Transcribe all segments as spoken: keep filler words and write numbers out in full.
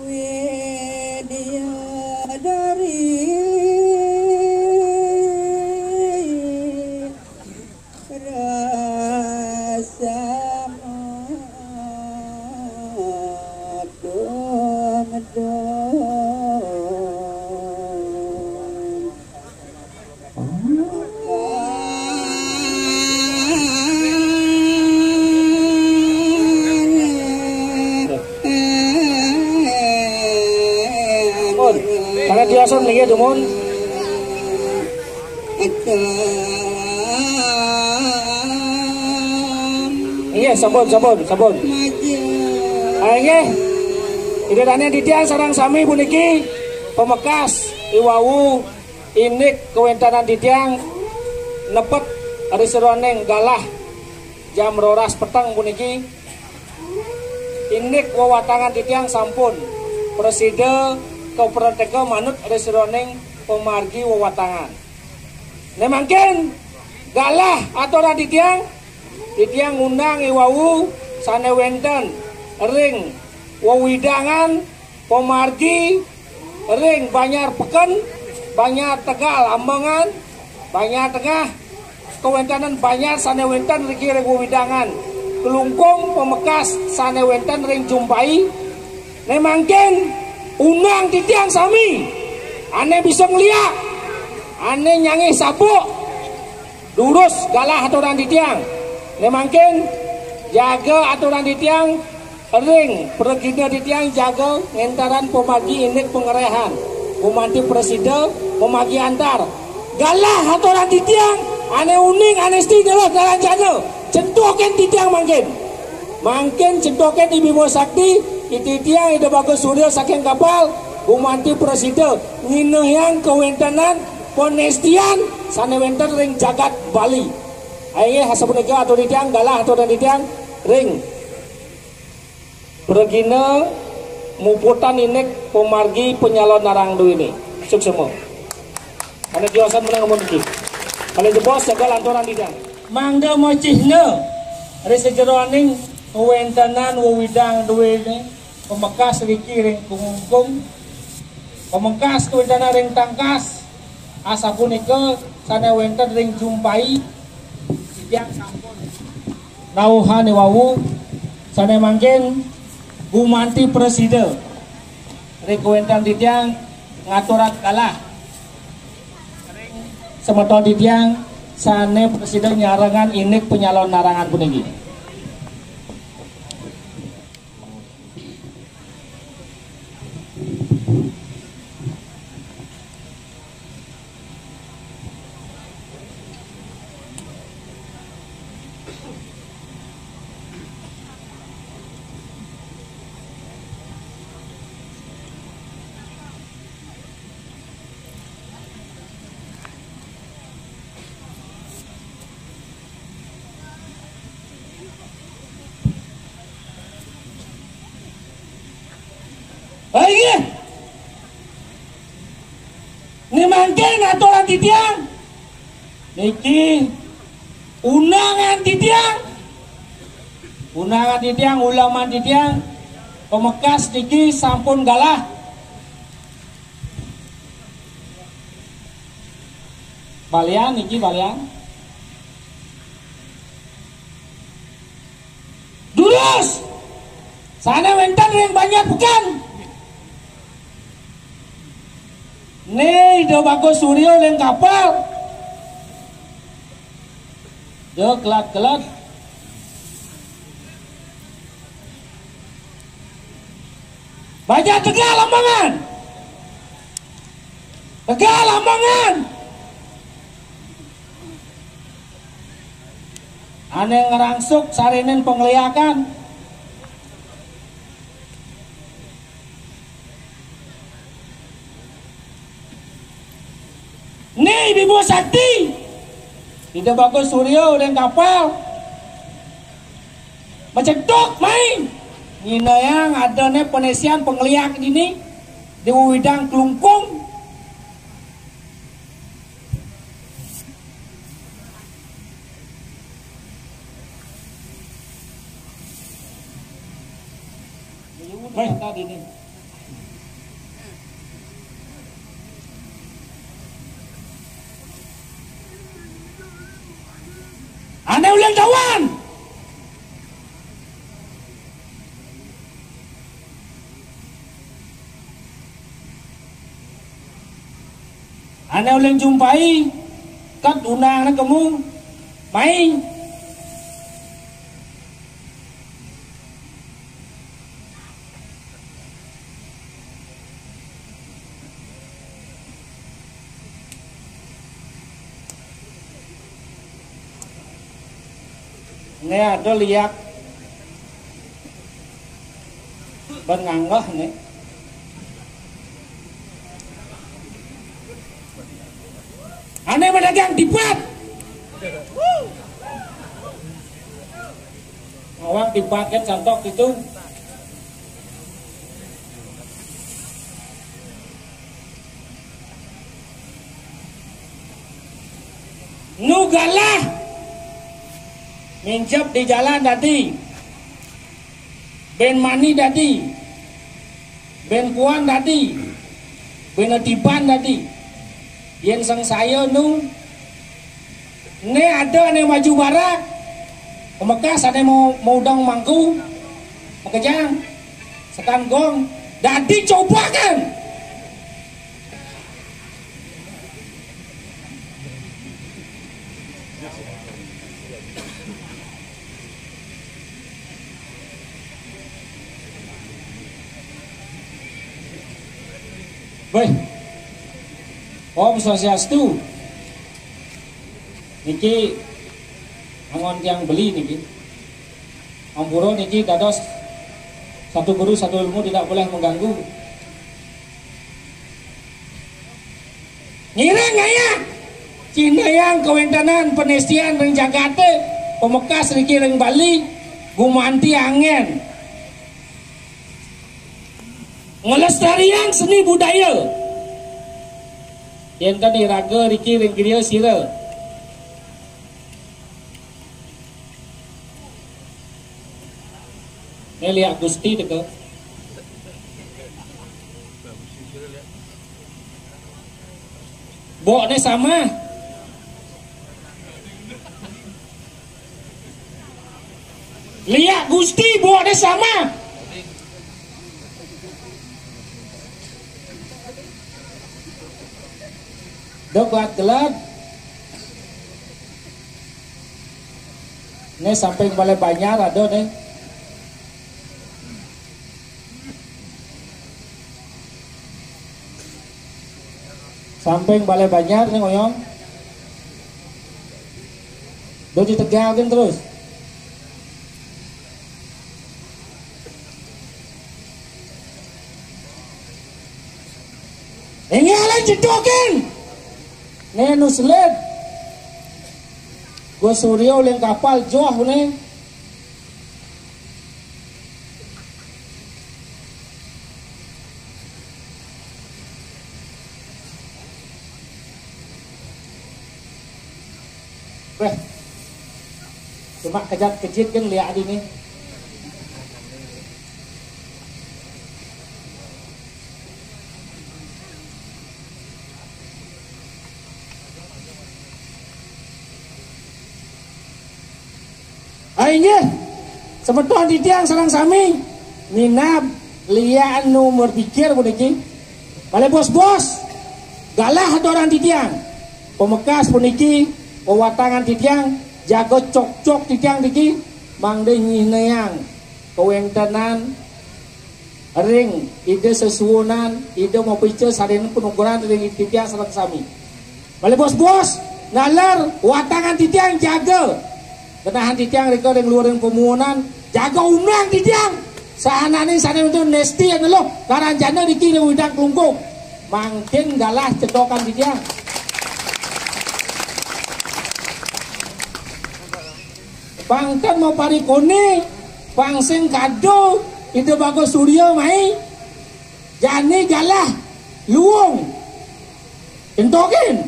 Widya dari rasa madung-dung. Pun, karena dia son lagi dumun. Iya, sampun, sampun, sampun. Ah, inggih. Ida dane titiang sareng sami puniki pamekas iwau indik kawentanan titiang nepet ri seroning galah jam roras peteng puniki. Indik wewatangan titiang sampun prasida kaprateka manut ri seroning pamargi wewatangan. Ne mangkin galah aturan titiang, titiang ngundang iwau sane wenten ring wewidangan pamargi ring Banjar Peken, Banjar Tegal Ambengan, Banjar Tengah, kawentanan banjar sane wenten riki ring wewidangan Klungkung, pamekas sane wenten ring Jumpai. Ne mangkin undang titiang sami ane bisa ngeliak, ane nyangih sabuk, durus galah aturan titiang. Ne mangkin jaga aturan titiang, ring pragina titiang jaga ngentaran pamargi indik pangerehan. Gumanti prasida pamargi antar. Galah aturan titiang, ane uning, ane esti, nyelos, nalanjana. Centukin titiang mangkin. Mangkin centukin di Bima Sakti, i titiang Ida Bagus Surya saking Kapal, gumanti prasida nginehang kawentenan panestian sane wenten ring jagat Bali. Inggih, asapunika atur titiang, galah aturan titiang ring pragina muputan indik pamargi panyalon narang duwini. Suksema. Ane tiosan menang amun iki. Ane jebos jaga lanturan titiang. Mangda macihna ri sajeroning kawentenan wewidang duwini pamekas riki ring Klungkung, pamekas kawentenan ring Tangkas, asapunika sane wenten ring Jumpai, titiang sampun nauhan iwau, sane mangkin gumanti prasida ring kawentenan titiang ngaturang galah ring semeton titiang sane prasida nyarengang indik panyalon narangan puniki. Inggih. Ni mangkin aturan titiang. Niki undangan titiang. Undangan titiang, uleman titiang. Pamekas niki sampun galah. Balian niki, balian. Durus! Sane wenten ring Banjar Peken. Ne Ida Bagus Surya ring Kapal. Ida kelat-kelat. Banjar Tegal Ambengan. Tegal Ambengan. Ane ngrangsuk sarinin pangliakan. Bima Sakti, Ida Bagus Surya ring kapal, macetuk mai, nginayang adané panesian pangliak dini di wewidang Klungkung. Wéh. Ané uling tawan. Ané uling jumpai, kat unang na kemu, mai. Né ada liak ban nganggah né. Ané madagang tipat. Awak tipat kan santok itu. Nu galah mincep di jalan dadi, bin mani dadi, bin puan dadi, bin tiban dadi. Yén sangsaya nu, né ada né maju bara, pamekas ané mau mau udang mangku, makejang, sekan gong, dadi cobakan. Wéh. Om Swastiastu. Niki angon tiang beli niki. Ampura niki dados satu guru satu ilmu tidak boleh mengganggu. Ngiring ngayah, cinayang kawéntenan panestian ring jagaté, pamekas riki ring Bali, gumanti anggén. Nglestariang seni budaya. Yén kan iraga riki ring griya sira. Né liak Gusti teka. Bokné sama. Liak Gusti bokné sama. Dok buat gelap. Né samping Balai Banjar ada né. Samping Balai Banjar né ngoyong. Do ditegalkan terus. Inggih lan jedokin. Né nu selid. Gua Surya uling kapal joh né. Wéh. Cuma kejat kejit kan liak adi né. Ah, inggih, semeton titiang sareng sami, minab lian nu berpikir puniki. Malih bos-bos, galah aturan titiang. Pamekas puniki, wewatangan titiang, jaga cokcok titiang niki, mangda nyihnayang kawéntenan ring Ida sesuunan, Ida mapica sareng panugrahan ring titiang sareng sami. Malih bos-bos, naler watangan titiang jaga. Genahan titiang rika ring luar ring pamuunan, jaga undang titiang. Sahananing sané wénten nesti aneluh karanjana niki ring wewidang Klungkung. Mangkin galah cedokan titiang. Pang ten maparikone, pang sing kado, Ida Bagus Surya mai, jani galah luung. Entokin.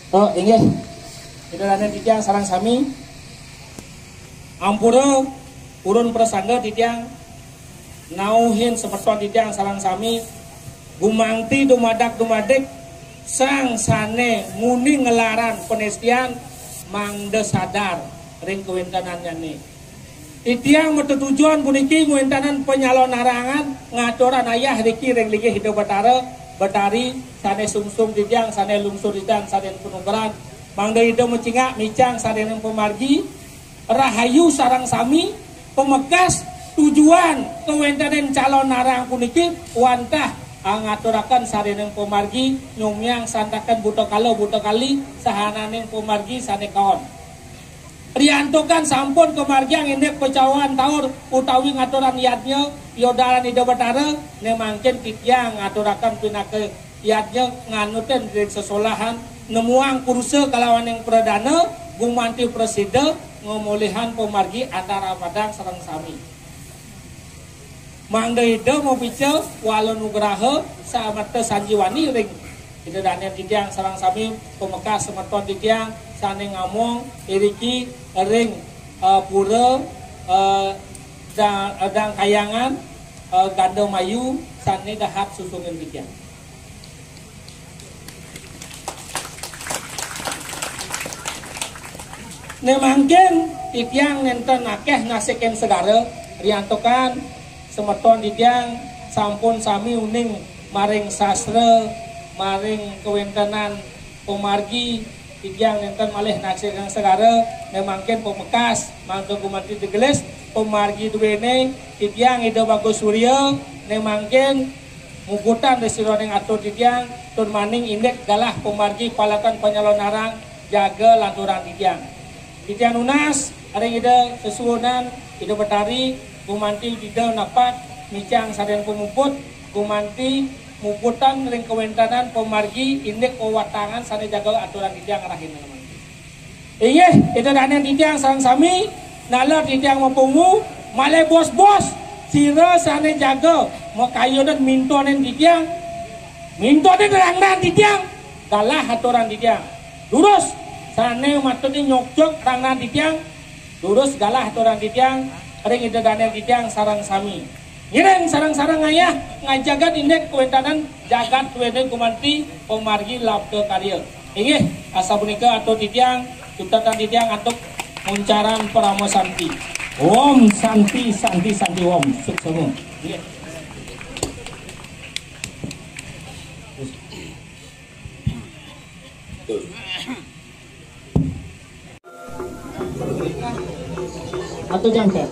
Oh, inggih. Ida dané titiang sareng sami. Ampura purun prasangga titiang nauhin semeton titiang sareng sami gumanti dumadak dumadik sang sané nguni nglarang panestian mangda sadar ring kawéntenannyané. Titiang matetujon puniki ngwéntenang panyalonarangan ngaturang ayah riki ring linggih Ida Batara, Batari, sané sungsung titiang, sané lungsur titiang, sané panugrahan, mangda Ida macingak micang sané pamargi, rahayu sareng sami, pamekas tujuan kawéntenan calonarang puniki wantah, ah, ngaturaken sané pamargi, nyumiang santaken buta kala buta kali, sahananing pamargi sané kaon. Riantukan sampun kamargiang indik pacauhan taur utawi ngaturang yadnya, piodalan Ida Batara, né mangkin titiang ngaturaken pinaka yadnya nganutin ring sesolahan, nemuang purusa kalawaning pradana, gumanti prasida, ngamolihang pamargi antara padang sareng sami. Mangda Ida mapica wara nugraha sameta sanjiwani ring Ida dané titiang sareng sami pamekas semeton titiang sané ngamong iriki ring, eh, pura, eh, da-, eh, Dang Kayangan, eh, Ganda Mayu sané dahat susungan titiang. Né mangkin titiang nénten akéh nasikin segara, riantukan semeton titiang sampun sami uning maring sastra, maring kawéntenan pamargi, titiang nénten malih nasikin segara, né mangkin pamekas, mangda gumanti digelis, pamargi duéné, titiang Ida Bagus Surya, né mangkin muputang ring sajeroning atur titiang, tur maning indik galah pamargi palakan panyalonarang jaga lanturang titiang. Titiang nunas ring Ida sesuunan, Ida Betari, gumanti Ida napak micang sadan pamuput, gumanti muputang ring kawéntenan pamargi indik wewatangan sané jaga aturang titiang rahina mangkin. Inggih, Ida dané titiang sareng sami, naler titiang mapungu, malih bos-bos, sira sané jaga makayunan mintonin titiang, mintonin rangdan titiang, galah aturang titiang. Durus, sané matuné nyokjok rangdan titiang, durus galah aturang titiang, ring Ida dané titiang sareng sami. Ngiring sareng-sareng ngayah ngajagat indik kawéntenan jagat duéné gumanti pamargi labda karya. Inggih, asapunika atur titiang, cutetan titiang antuk muncaran parama santi. Om Santi, Santi, Santi Om. Suksma. Inggih. Atau jangkar.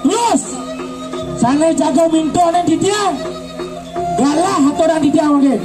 Terus, sané jaga mintonin titiang. Galah aturang titiang mangkin.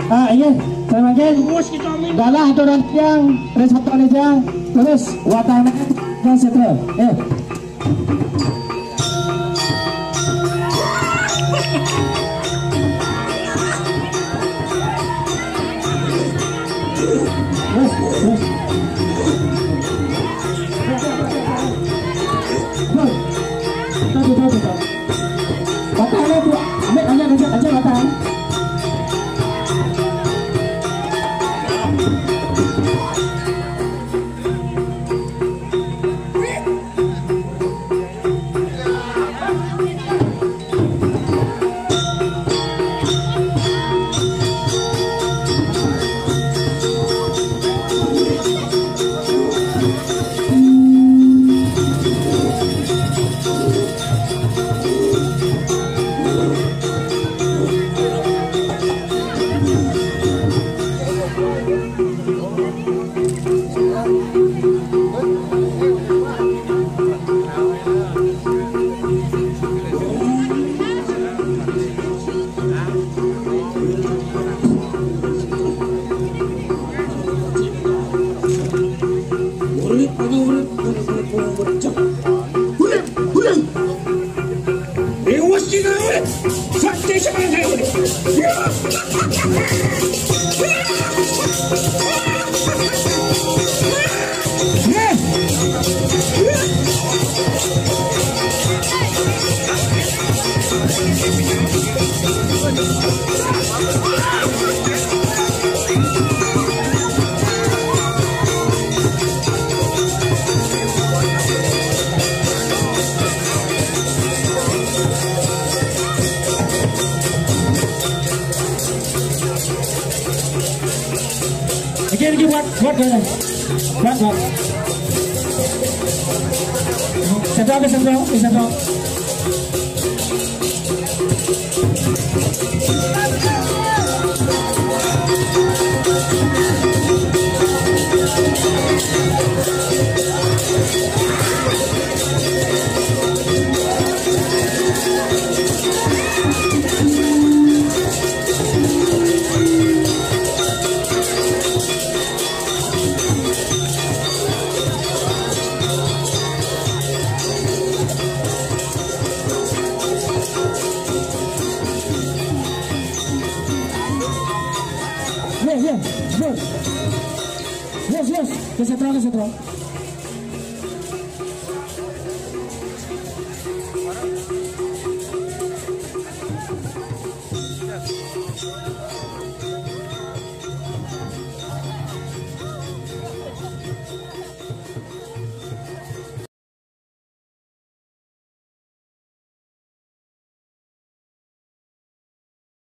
Ah, iya, terima kasih. Dalah aturan tiang, terus satu aja, terus watang dan seterus. Eh. Batang, Bu. Ambil, ambil, ambil, ambil batang. Again, give what, what, what, what, what. Satu, satu, satu. Yes, yes, yes. Yes, yes. Ke sentral, ke sentral.